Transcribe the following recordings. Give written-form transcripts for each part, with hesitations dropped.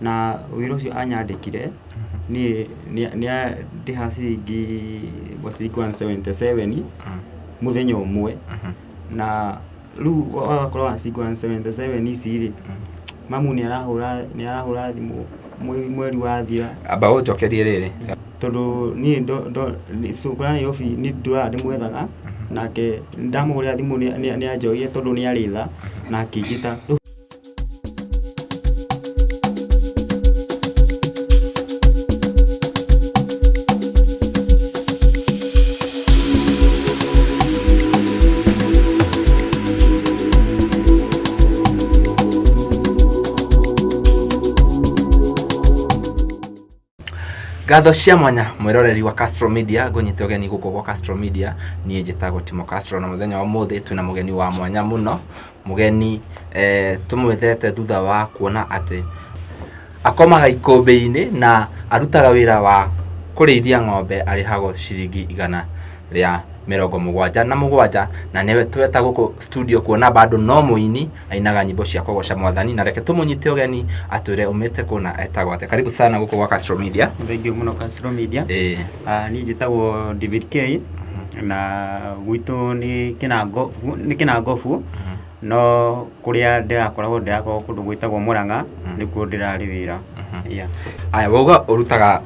Na wĩra ũcio anyandĩkire niĩ nĩ andĩhaga ciringi ciringi 177 mũthenya ũmwe. Na rĩu wagakorwo ciringi 177 ici rĩ, mamu nĩ arahũra nĩ arahũra thimũ mweri wathira. Amba ũnjokerie rĩrĩ. Tondũ niĩ kũrĩa Nairobi nĩ ndũraga ndĩmwethaga, nake ndamũhũrĩra thimũ nĩ anjoire tondũ nĩ arĩ tha na akĩnjĩta. Ngatho cia mwanya mwĩroreri wa Castro Media, ngũnyite ũgeni gũkũ gwa Castro Media. Niĩ njĩtagwo Timo Castro na mũthenya wa ũmũthĩ twĩna mũgeni wa mwanya mũno. Mũgeni tũmwethete thutha wa kuona atĩ akomaga ikũmbĩ-inĩ na arutaga wĩra wa kũrĩithia ng'ombe, arĩhagwo ciringi 177, na nĩwe tweta gũkũ studio kuona bado no mũini, ainaga nyĩmbo cia kũgoca Mwathani. Na reke tũmũnyite ũgeni atwĩre umĩte kũ na etagwo atĩa. Karibu sana gũkũ gwa Castro Media. Thengiũ mũno Castro Media. Niĩ njĩtagwo David K na gwitũ nĩ Kĩnangobu, nĩ Kĩnangobu, no kũrĩa ndĩrakoragwo ndĩrakoragwo kũndũ gwĩtagwo Mũrang'a, nĩkuo ndĩrarĩ wĩra. Yeah. Aya, wauga ũrutaga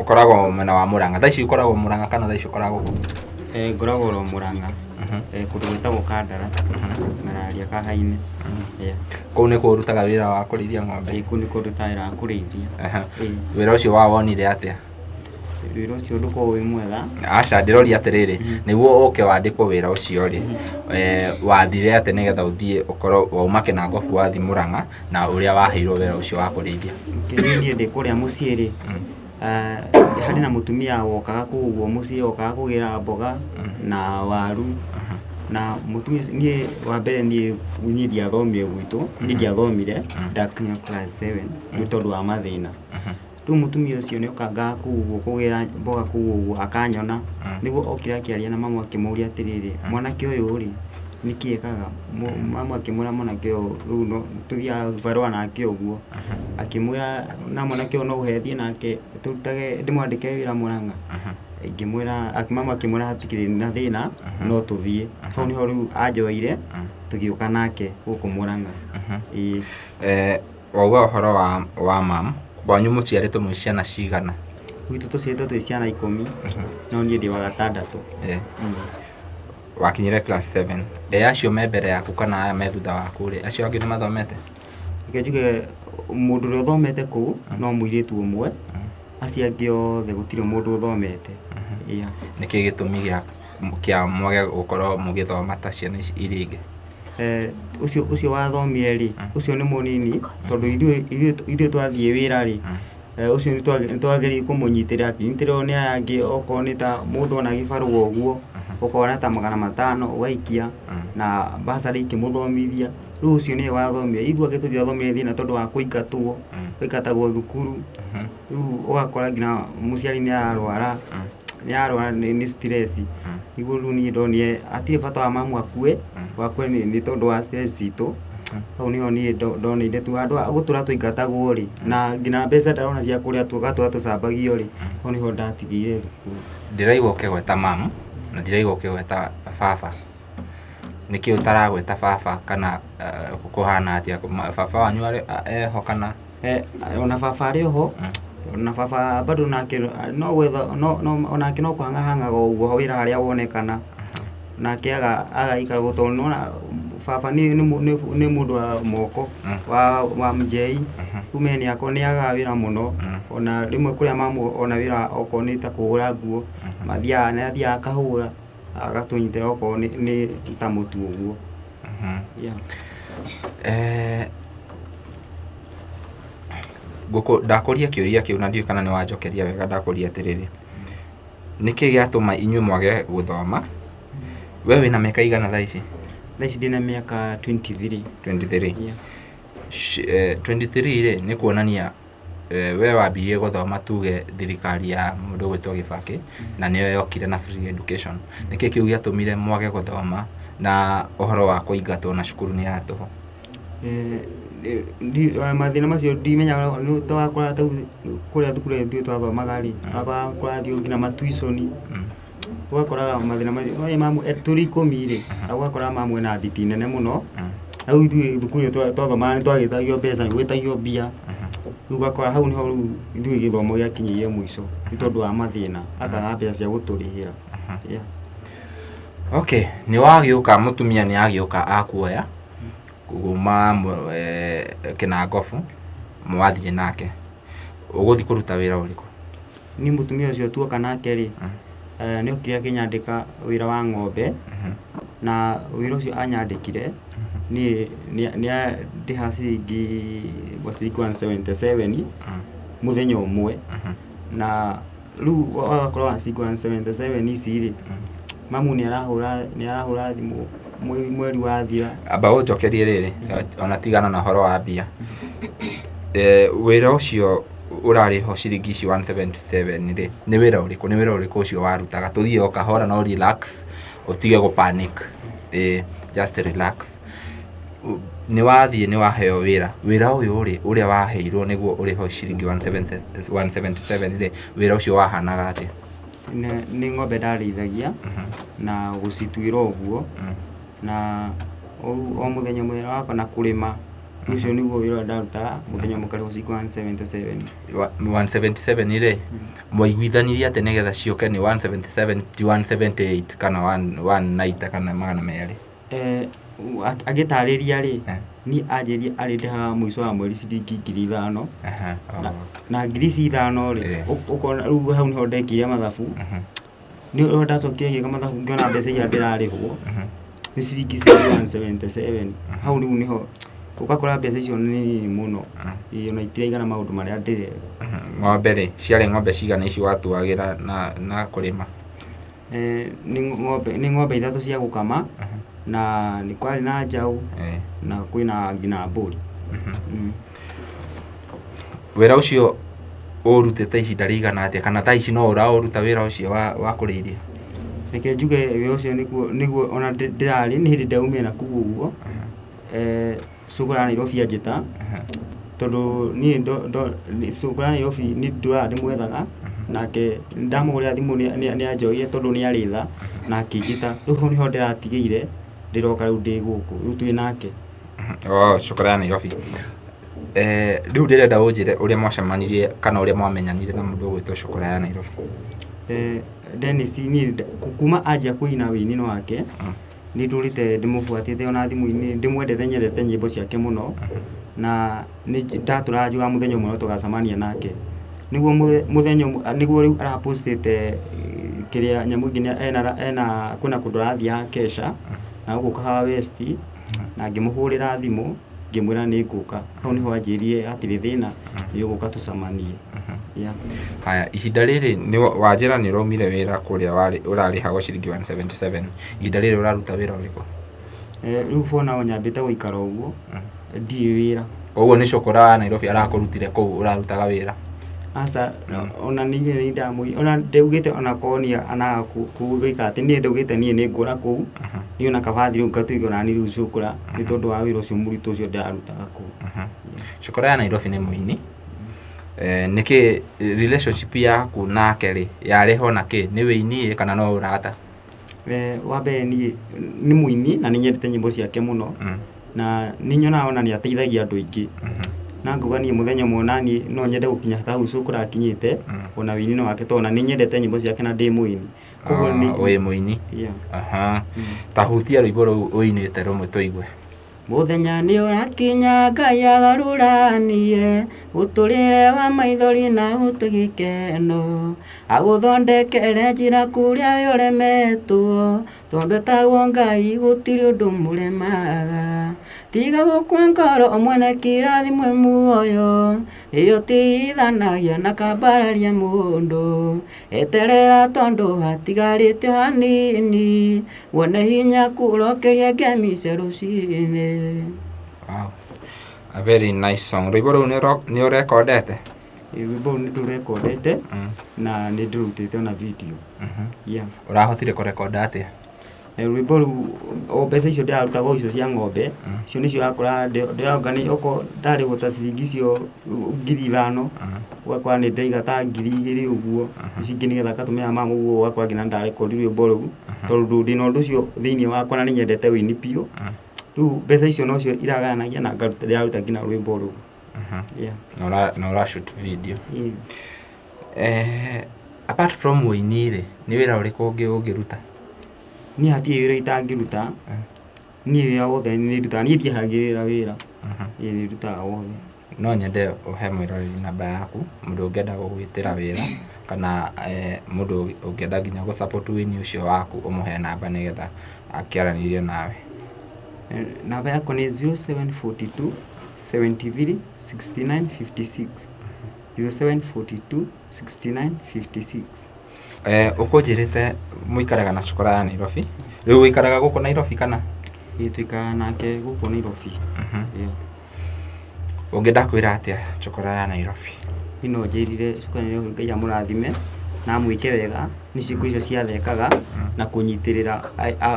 ũkoragwo mwena wa Mũrang'a. Thaa ici ũkoragwo Mũrang'a kana thaa ici ũkoragwo kũ? Ngoragwo oro Mũrang'a, kũndũ gwĩtagwo Kandara, Ng'araria Kahaine. Yeah. Kũu nĩkuo ũrutaga wĩra wa kũrĩithia ng'ombe? Ĩĩ, kũu nĩkuo ndutaga wĩra wa kũrĩithia. Wĩra ũcio wawonire atĩa? Wĩra ũcio ndũkoragwo wĩ mwega. Aca, ndĩroria atĩrĩrĩ, nĩguo ũke wandĩkwo wĩra ũcio rĩ, wathire atĩa nĩgetha ũthiĩ ũkorwo wauma Kĩnangobu wathiĩ Mũrang'a na ũrĩa waheirwo wĩra ũcio wa kũrĩithia? Kĩrĩa niĩ ndĩ kũrĩa mũciĩ rĩ, harĩ na mũtumia wokaga kũu ũguo mũciĩ, okaga kũgĩra mboga na waru. Na mũtumia ũcio niĩ wa mbere niĩ niĩ ndiathomire gwitũ, niĩ ndiathomire ndakinya class 7 nĩ tondũ wa mathĩna. Rĩu mũtumia ũcio nĩ okangaga kũu ũguo kũgĩra mboga kũu ũguo akanyona. Nĩguo okire akĩaria na mamu akĩmũria atĩrĩrĩ, mwanake ũyũ rĩ, nĩkĩ ekaga? Mamu akĩmwĩra mwanake ũyũ rĩu no tũthiaga barũa nake ũguo. Akĩmwĩra na mwanake ũyũ no ũhe thiĩ nake tũrutage ndĩmwandĩke wĩra Mũrang'a. Ngĩmwĩra, mamu akĩmwĩra hatikĩrĩ na thĩna no tũthiĩ. Hau nĩho rĩu anjoire tũgĩũka nake gũkũ Mũrang'a. Ĩĩ. Wauga ũhoro wa mam, kwanyu mũciarĩtwo mwĩ ciana cigana? Gwitũ tũciarĩtwo twĩ ciana 10, no niĩ ndĩ wa gatandatũ. Wakinyire class 7. Ĩ acio me mbere yaku kana aya me thutha waku rĩ, acio angĩ nĩ mathomete? Reke njuge mũndũ ũrĩa ũthomete kũu no mũirĩtu ũmwe, acio angĩ othe gũtirĩ mũndũ ũthomete. Yeah. Nĩkĩ gĩtũmi kĩa mwage gũkorwo mũgĩthoma ta ciana ici iria ingĩ? Ũcio ũcio wathomire rĩ, ũcio nĩ mũnini tondũ ithuĩ ithuĩ ithuĩ twathiĩ wĩra rĩ, ũcio nĩ twagĩrĩirwo kũmũnyitĩrĩra, akĩnyitĩrĩrwo nĩ aya angĩ okorwo nĩ ta mũndũ ona gĩbarũa ũguo, ũkona ta 500 ũgaikia na bursary ikĩmũthomithia, rĩu ũcio nĩwe wathomire, ithuĩ angĩ tũtiathomire thĩna tondũ wa kũingatwo, twaingatagwo thukuru, rĩu ũgakora nginya mũciari nĩ ararwara. Nĩ arwara nĩ stress. Nĩguo rĩu niĩ ndonire hatirĩ bata wa mamu akue, akue nĩ tondũ wa stress citũ. Hau nĩho niĩ ndoneire tu handũ ha gũtũra tũingatagwo rĩ, na nginya mbeca ndarona cia kũrĩa tũgatũra tũcambagio rĩ, hau nĩho ndatigire thukuru. Ndĩraigua ũkĩgweta mamu na ndiraigua ũkĩgweta baba. Nĩkĩ ũtaragweta baba kana kũhana atĩa? Baba wanyu eho kana? Ona baba arĩ oho, ona baba bado nake no gwetha no no onake no kũhang'ahang'aga o ũguo wĩra harĩa wonekana, nake agaikara ũguo tondũ nĩwona baba nĩ nĩ nĩ mũndũ wa moko wa mjei, rĩu me nĩ agaga wĩra mũno, ona rĩmwe kũrĩa mamu ona wĩra okorwo nĩ ta kũhũra nguo, mathiaga nĩ athiaga akahũra, agatũnyitĩra okorwo nĩ ta mũtu ũguo. Yeah. Ngũkũ ndakũria kĩũria kĩu na ndiũĩ kana nĩ wanjokeria wega ndakũria atĩrĩrĩ, nĩkĩ gĩatũma inyuĩ mwage gũthoma? We wĩna mĩaka igana thaa ici? Thaa ici ndĩna mĩaka 23. 23. Yeah. 23 rĩ, nĩ kuonania we wambirie gũthoma tuge thirikari ya mũndũ ũgwĩtwo Gĩbakĩ na nĩyo yokire na free education. Nĩkĩ kĩu gĩatũmire mwage gũthoma na ũhoro wa kũingatwo na cukuru nĩ ya tũhũ? Mathĩna macio ndimenyaga nĩ twakora ta kũrĩa thukuru ithuĩ twathomaga rĩ, wakoraga kũrathiĩ nginya matuiconi, ũgakoraga mathĩna macio, oye mamu tũrĩ 10 rĩ, ũgakora mamu ena nditi nene mũno. Rĩu ithuĩ thukuru ĩyo twathomaga nĩ twagĩtagio mbeca, nĩ gwĩtagio mbia. Rĩu ũgakora hau nĩho rĩu ithuĩ gĩthomo gĩakinyĩire mũico nĩ tondũ wa mathĩna, akaga mbeca cia gũtũrĩhĩra. Yeah. Okay, nĩ wagĩũka, mũtumia nĩ agĩũka akuoya kuma Kĩnangobu, mwathiĩ nake. Ũgũthiĩ kũruta wĩra ũrĩkũ? Niĩ mũtumia ũcio tuoka nake rĩ, nĩ okire akĩnyandĩka wĩra wa ng'ombe, na wĩra ũcio anyandĩkire niĩ nĩ andĩha ciringi 177 mũthenya ũmwe. Na rĩu wagakorwo ciringi 177 ici rĩ, mamu nĩ arahũra thimũ mweri wathira. Amba ũnjokerie rĩrĩ, ona tigana na ũhoro wa mbia. Wĩra ũcio ũrarĩhwo ciringi ici 177 rĩ, nĩ wĩra ũrĩkũ? Nĩ wĩra ũrĩkũ ũcio warutaga? Tũthiĩ o kahora no relax, ũtige gũ panic. Just relax. Nĩ wathiĩ nĩ waheo wĩra. Wĩra ũyũ rĩ, ũrĩa waheirwo nĩguo ũrĩhwo ciringi 177 rĩ, wĩra ũcio wahanaga atĩa? Nĩ ng'ombe ndarĩithagia na gũcituĩra ũguo, na o mũthenya mũthenya wakwa na kũrĩma. Ũcio nĩguo wĩra ũrĩa ndarutaga mũthenya ũmwe ngarĩhwo ciringi 177. 177 rĩ, mwaiguithanirie atĩ nĩgetha ciũke nĩ 177 ti 178 kana 190 kana 200? Agĩtarĩria rĩ, niĩ anjĩrire arĩndĩhaga mũico wa mweri ciringi 5,000. Na 5,000 rĩ, ũkona rĩu hau nĩho ndekire mathabu. Nĩ ndacokire ngĩka mathabu ngĩona mbeca iria ndĩrarĩhwo nĩ ciringi 177. Hau rĩu nĩho ũgakora mbeca icio nĩ nini mũno, ona itiraigana maũndũ marĩa ndĩreka. Ng'ombe rĩ, ciarĩ ng'ombe cigana ici watuagĩra na kũrĩma? Nĩ ng'ombe 3 cia gũkama, na nĩ kwarĩ na njaũ, na kwĩna nginya mbũri. Wĩra ũcio ũrutĩte ihinda rĩigana atĩa, kana thaa ici no ũraũruta wĩra ũcio wa kũrĩithia? Reke njuge wĩra ũcio nĩguo ona ndĩrarĩ, nĩ hĩndĩ ndaumire na kũu ũguo, cũkũra wa Nairobi anjĩta, tondũ niĩ cũkũra wa Nairobi nĩ ndũraga ndĩmwethaga, nake ndamũhũrĩra thimũ nĩ anjoire tondũ nĩ arĩ tha, na akĩnjĩta. Rĩu hau nĩho ndĩratigĩire, ndĩroka rĩu ndĩ gũkũ, rĩu twĩ nake. Oh, cũkũra ya Nairobi. Rĩu ndĩrenda ũnjĩre ũrĩa mwacemanirie kana ũrĩa mwamenyanire na mũndũ ũgwĩtwo cũkũra ya Nairobi. Dennis, niĩ kuma anjia kũina wĩini wake, nĩ ndũrĩte ndĩmũbuatĩte ona thimũ-inĩ, ndĩmwendete, nyendete nyĩmbo ciake mũno, na nĩ ndatũraga njugaga mũthenya ũmwe no tũgacemania nake. Nĩguo mũthenya ũmwe, nĩguo rĩu arapostĩte kĩrĩa nyamũ ĩngĩ ena kwĩna kũndũ arathiaga kesha, na gũkũ Kahawa West, na ngĩmũhũrĩra thimũ, ngĩmwĩra nĩ ngũka. Hau nĩho anjĩrire hatirĩ thĩna, nĩ ũgũka tũcemanie. Yeah. Haya, ihinda rĩrĩ nĩ wanjĩra nĩ ũraumire wĩra kũrĩa ũrarĩhagwo ciringi 177. Ihinda rĩrĩ ũraruta wĩra ũrĩkũ? Rĩu for now nyambĩte gũikara ũguo, ndirĩ wĩra. Koguo nĩ cũkũra wa Nairobi arakũrutire kũu ũrarutaga wĩra? Aca, ona niĩ nĩ ndamũi, ona ndaugĩte ona korwo niĩ anaga gwĩka atĩ niĩ ndaugĩte niĩ nĩ ngũra kũu, niĩ ona kaba thiĩ rĩu ngatuĩke ona niĩ rĩu cũkũra nĩ tondũ wa wĩra ũcio mũritũ ũcio ndĩrarutaga kũu. Cũkũra ya Nairobi nĩ mũini. Nĩkĩ relationship yaku nake rĩ, yarĩ ho na kĩ? Nĩ wĩini kana no ũrata? Wa mbere niĩ nĩ mũini na nĩ nyendete nyĩmbo ciake mũno, na nĩ nyonaga ona nĩ ateithagia andũ aingĩ. Na ngauga niĩ mũthenya ũmwe ona niĩ no nyende gũkinya ta hau cũkũra akinyĩte, ona wĩini-inĩ wake, tondũ ona nĩ nyendete nyĩmbo ciake na ndĩ mũini. Koguo nĩ Wĩ mũini? Yeah. Ta hutia rwĩmbo rũu ũinĩte rũmwe tũigue. Mũthenya nĩ ũrakinya Ngai agarũranie ũtũrĩre wa maithori na ũtue gĩkeno, agũthondekere njĩra kũrĩa ũremetwo, tondũ etagwo Ngai gũtirĩ ũndũ mũremaga. Tiga gũkua ngoro mwene kĩrathimwe muoyo, ĩyo tigithanagia na kambararia mũndũ. Eterera tondũ hatigarĩte o hanini, wone hinya kũrokeria ngemi cia rũcinĩ. Wow. A very nice song. Rwĩmbo rũu nĩ ũrekondete? Rwĩmbo rũu nĩ ndũrekondete na nĩ ndũrutĩte ona video. Yeah. Ũrahotire kũrekonda atĩa? Rwĩmbo rũu o mbeca icio ndĩrarutaga o icio cia ng'ombe, icio nĩcio wakora ndĩrongania, okorwo ndarĩhwo ta ciringi icio 5,000, ũgakora nĩ ndaiga ta 2,000 ũguo, ici ingĩ nĩgetha ngatũmĩra mama ũguo, ũgakora nginya nĩndarekondi rwĩmbo rũu, tondũ ndĩna ũndũ ũcio thĩiniĩ wakwa na nĩnyendete ũini biũ. Rĩu mbeca icio nocio iragayanagia na ngaruta, ndĩraruta nginya rwĩmbo rũu. Yeah. Na ũra shoot video. Apart from ũini rĩ, nĩ wĩra ũrĩkũ ũngĩ ũngĩruta? Niĩ hatirĩ wĩra itangĩruta, niĩ wĩra wothe nĩ ndutaga, niĩ ndiehagĩrĩra wĩra, ĩĩ nĩ ndutaga wothe. No nyende ũhe mwĩroreri namba yaku, mũndũ ũngĩenda gũgwĩtĩra wĩra kana mũndũ ũngĩenda nginya gũ support ũini ũcio waku ũmũhe namba nĩgetha akĩaranĩrie nawe. Namba yakwa nĩ 0742 73 69 56, 0742 69 56. Ũkũnjĩrĩte mũikaraga na cukura ya Nairobi, rĩu ũikaraga gũkũ Nairobi kana? Ĩĩ tũikaraga nake gũkũ Nairobi. Yeah. Ũngĩenda kwĩra atĩa cukura ya Nairobi? Niĩ no njĩrire cukura ya Nairobi Ngai amũrathime na amwĩke wega nĩ ciĩko icio ciathekaga na kũnyitĩrĩra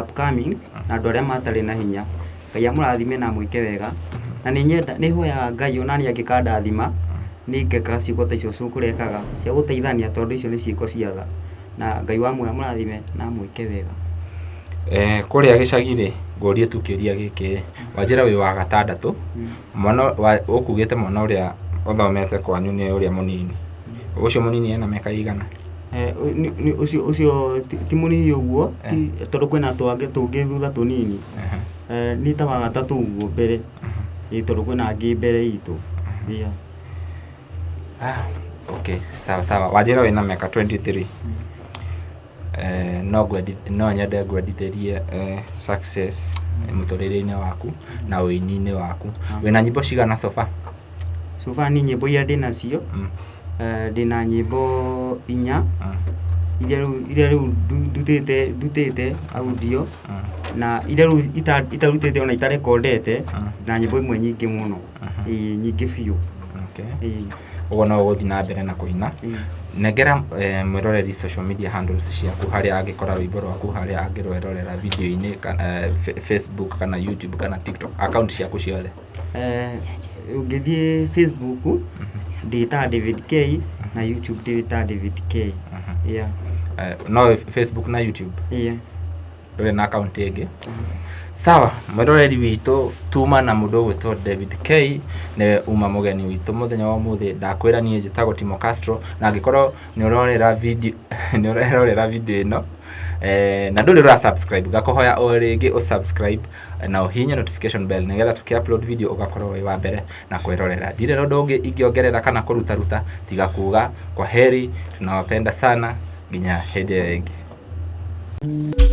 upcoming na andũ arĩa matarĩ na hinya. Ngai amũrathime na amwĩke wega na nĩ nyenda nĩ hoyaga Ngai ona niĩ angĩkandathima nĩ ngeka ciĩko ta icio cukura ekaga cia gũteithania tondũ icio nĩ ciĩko cia tha na Ngai wa muoyo amũrathime na amwĩke wega. Kũrĩa gĩcagi rĩ, ngũrie tu kĩũria gĩkĩ, wanjĩra wĩ wa gatandatũ, mwana ũkugĩte mwana ũrĩa ũthomete kwanyu nĩ ũrĩa mũnini, ũcio mũnini ena mĩaka ĩigana? Ũcio ũcio ti mũnini ũguo, tondũ kwĩna twangĩ tũngĩ thutha tũnini. Nĩ ta wa gatatũ ũguo mbere, tondũ kwĩna angĩ mbere itũ. Yeah. Okay, sawa sawa. Wanjĩra wĩna mĩaka 23. No no nyende ngwendithĩrie success mũtũrĩre-inĩ waku na ũini-inĩ waku. Wĩna nyĩmbo cigana so far? So far ni nyĩmbo iria ndĩnacio, ndĩna nyĩmbo 4 iria rĩu ndutĩte audio na iria rĩu itarutĩte ona itarekondete, na nyĩmbo imwe nyingĩ mũno, ĩĩ nyingĩ biũ. Okay. Ũguo no ũgũthiĩ na mbere na kũina. Nengera mwĩroreri social media handles ciaku harĩa angĩkora rwĩmbo rwaku, harĩa angĩrwerorera video-inĩ kana Facebook kana YouTube kana TikTok, account ciaku ciothe. Ũngĩthiĩ Facebook ndĩ ta David K na YouTube ndĩ ta David K. Yeah. No Facebook na YouTube? Yeah. Ndũrĩ na account ĩngĩ? Sawa, mwĩroreri witũ tuma na mũndũ ũgwĩtwo David K nĩwe uma mũgeni witũ mũthenya wa ũmũthĩ. Ndakwĩra niĩ njĩtagwo Timo Castro, na angĩkorwo nĩ ũrorera video nĩ ũrerorera video ĩno na ndũrĩ ũra subscribe, ngakũhoya o rĩngĩ ũ subscribe na ũhihinye notification bell nĩgetha tũkĩ upload video ũgakorwo wĩ wa mbere na kwĩrorera. Ndirĩ na ũndũ ũngĩ ingĩongerera kana kũrutaruta tiga kuga kwa heri, tunawapenda sana nginya hĩndĩ ĩyo ĩngĩ.